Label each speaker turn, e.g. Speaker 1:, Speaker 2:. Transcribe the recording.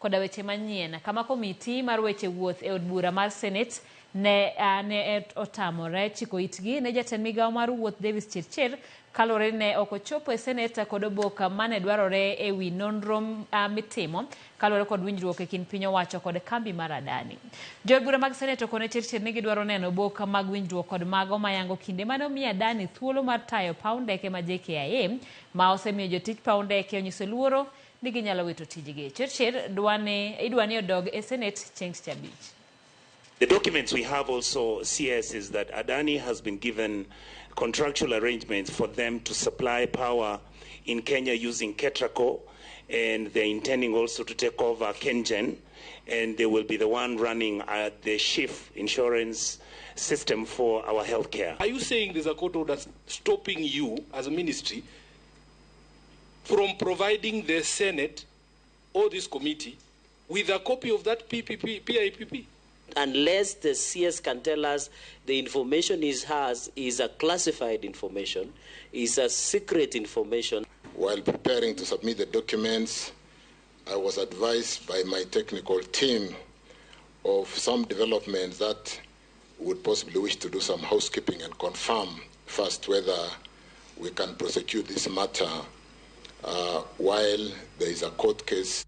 Speaker 1: Koda weche manyien kama komiti mar weche wuoth e od bura mar Senate ne, ne otamore chiko itgi ne jatend migawo mar wuoth Davis Chirchir kaluwore ni ne ok ochopo e Senate kod oboka mane dwarore e wi nonro mitimo kaluwore kod winjruok e kind piny owacho kod kambi mar Adani. Jood bura mag Senate okone Chirchir ni gidwaro neno oboka mag winjruok kod mago mayango kinde mane omi Adani thuolo mar tayo paw ndeke ma JKIA ma osemiyo jotij paw ndeke onyiso luoro ni ginyalo wito tijgi. Chirchir dwani, idwa ni odog e Senate chieng' tich abich.
Speaker 2: The documents we have also, CS, is that Adani has been given contractual arrangements for them to supply power in Kenya using Ketraco, and they're intending also to take over KenGen, and they will be the one running the SHIF insurance system for our healthcare.
Speaker 3: Are you saying there's a court order stopping you as a ministry from providing the Senate or this committee with a copy of that PPP, PIPP?
Speaker 4: Unless the CS can tell us the information he has is a classified information, is a secret information.
Speaker 5: While preparing to submit the documents, I was advised by my technical team of some developments that would possibly wish to do some housekeeping and confirm first whether we can prosecute this matter while there is a court case.